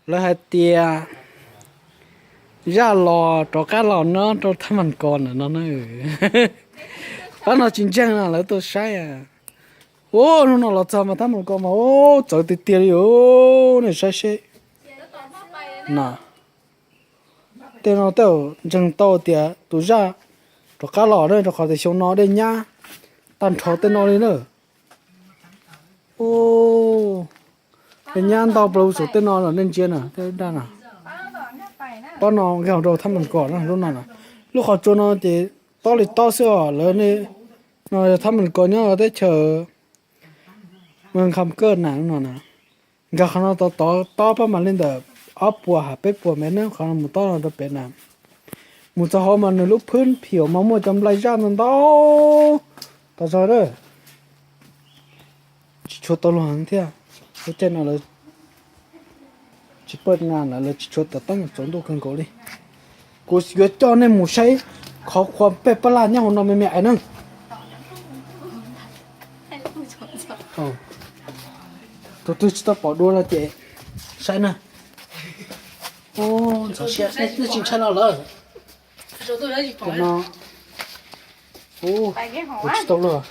Lawv hais tias zaj los rov qab los nyob rau Thab Mas Kos ntawm no na. Pab no tsis ntseeg no lawv tuaj saib. Ua hnub no los txog mas Thab Mas Kos mas ua txawv tiag tiag li os, nej saib seb. No, tej no tej ntseeg tau tias tus zaj rov qab los na, rau qhov tias xyoo no dej nyab tag nrho tej no li na. Dej nyab ntau plaws saum tej no los nej ntsia na, tej daj no. Pab no nkag rau Thab Mas Kos na, lub no na. Lub qhov tsua no ces tob li tob xwb os, lawv no yog Thab Mas Kos nyob teb chaws Nkham Kaj na, lub no na. Nkag qhov no tod tod tob pab mas li ntawm ob puas ha peb puas mev na, qhov no mus tob no rau pem na. Mus txog hauv mas nws lub phwb phim mas muaj cov nplai zaj ntau ntau tod zog na. Tsis tshua tau luag thiab, lub caij no lawv tsis paj na lawv tsis tshua tawm teeb, tsaus ntuj kawg nkaus li. Kuv yuav coj nej mus saib qhov qhua pej paj laj nyob hauv no me me es na. Tus twg tsis tau pom dua no ces saib na. Ntxhov siab, nej tsis ntshai no lawm. No, kuv tsis tau luag.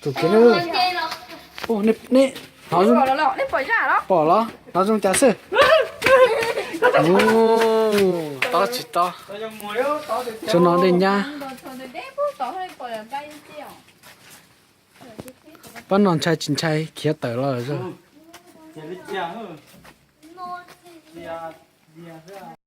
Tus kiv, neb hnov zoo, pom los hnov zoo cas xwb. Tob tsis tob, tsuas no dej nyab. Pab no ntshai tsis ntshai khiav tawm los lawm.